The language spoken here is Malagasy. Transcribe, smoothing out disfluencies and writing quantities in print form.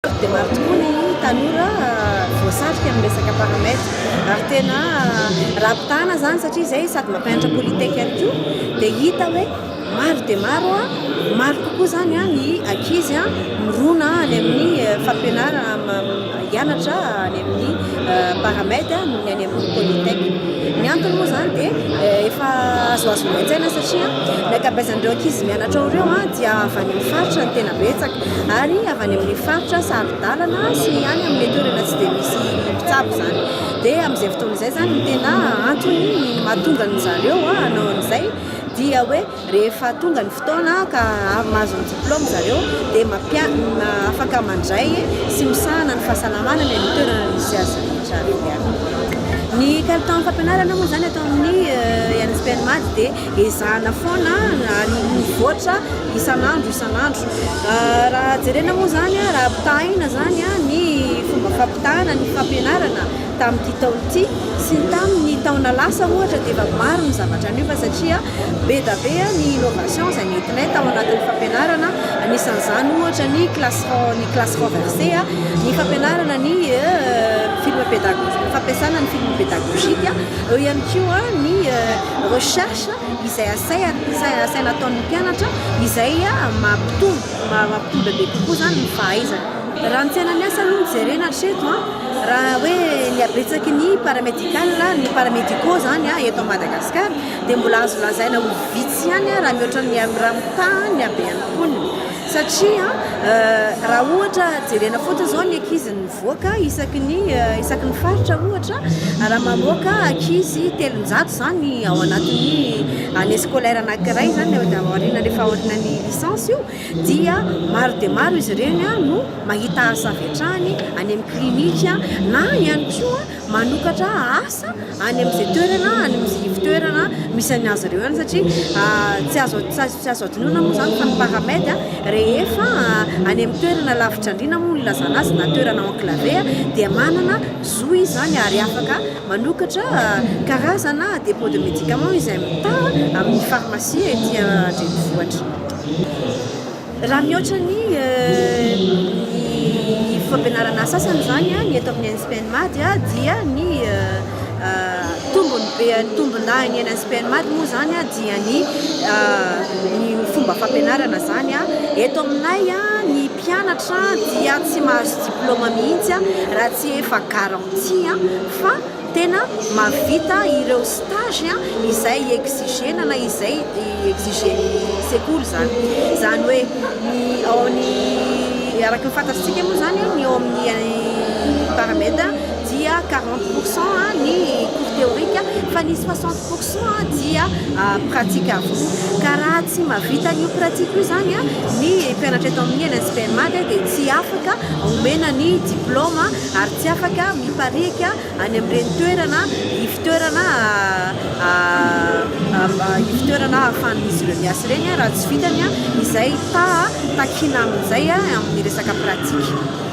Maro dia maro tokoa ny tanora voasarika amin'ny resaka paramètre ary tena raha ampitahana izany satria izay sady mampianatra polytech ihany koa dia hita hoe maro dia maro, maro kokoa izany ny ankizy mirona any amin'ny fampianarana hianatra any amin'ny paramed noho ny any amin'ny polytech. Ny antony moa izany dia efa azoazon'ny an-tsaina satria ny ankabeazan'ireo ankizy mianatra ao ireo dia avy any amin'ny faritra no tena betsaka ary avy any amin'ny faritra saro-dalana sy any amin'ny toerana tsy dia misy mpitsabo izany. Dia amin'izay fotoana izay izany ny tena antony mahatonga an-dry zareo hanao an'izay dia hoe Rehefa tonga ny fotoana ka avy mahazo ny diplaoma zareo dia afaka mandray sy misahana ny fahasalamana any amin'ny toerana misy azy rehetra rehetra. Ny kalitaon'ny fampianarana moa izany ato amin'ny INSPN Mad dia ezahana foana ary mivoatra isan'andro isan'andro. Raha jerena moa izany, raha ampitahaina izany ny fomba fampitahana ny fampianarana tamin'ity taona ity sy ny tamin'ny taona lasa ohatra dia efa maro ny zavatra niova satria be da be ny innovation izay nentinay tao anatin'ny fampianarana, anisan'izany ohatra ny classe ny classe renversée, ny fampianarana ny film pédagogique, fampiasana ny film pédagogique, eo ihany koa ny recherche izay asaina ataon'ny mpianatra izay mampitombo mampitombo bebe kokoa izany ny fahaizana. Raha ny tsenan'ny asa aloha no jerena hatreto an, raha hoe ny habetsaky ny paramédical, ny paramédicaux izany eto Madagascar dia mbola azo lazaina ho vitsy ihany raha mihoatra ny raha mitaha ny haben'ny mponina satria raha ohatra jerena fotsiny izao ny ankizy mivoaka isaky ny isaky ny faritra ohatra raha mamoaka ankizy 300 izany ao anatin'ny année scolaire anankiray izany aoriana rehefa aorian'ny licence io dia maro dia maro izy ireny no mahita asa avy hatrany any amin'ny clinique na ihany koa manokatra asa any amin'izay toerana any amin'izay ivon-toerana misy an'ny azy ireo any satria tsy azo tsy azo adinoina moa izany fa ny paramed rehefa any amin'ny toerana lavitra andriana moa no ilazana azy na toerana enclavé dia manana zo izy izany ary afaka manokatra karazana dépôt de médicament izay mitaha amin'ny pharmacie ety an-drenivohitra. Raha mihoatra ny ny fampianarana sasany izany ny eto amin'ny INSPN Mad dia ny tombony be ny tombondahiny INSPN Mad moa izany dia ny ny fomba fampianarana izany. Eto aminay ny mpianatra dia tsy mahazo diplaoma mihitsy raha tsy efa garantie fa Tena mahavita ireo stage izay exigena na izay exigen'ny sekoly izany. Izany hoe ny ao amin'ny araka ny fantatsika moa izany ny ao amin'ny Paramed dia 40 pour cent ny cours théorique fa ny 60 pour cent dia pratique avokoa. Ka raha tsy mahavita an'io pratique io izany ny mpianatra eto amin'ny NSPMA dia tsy afaka omena ny diplaoma ary tsy afaka mipariaka any amin'ireny toerana ivon-toerana ivon-toerana ahafahan'izy ireo miasa ireny raha tsy vitany izay taha takiana amin'izay amin'ny resaka pratique.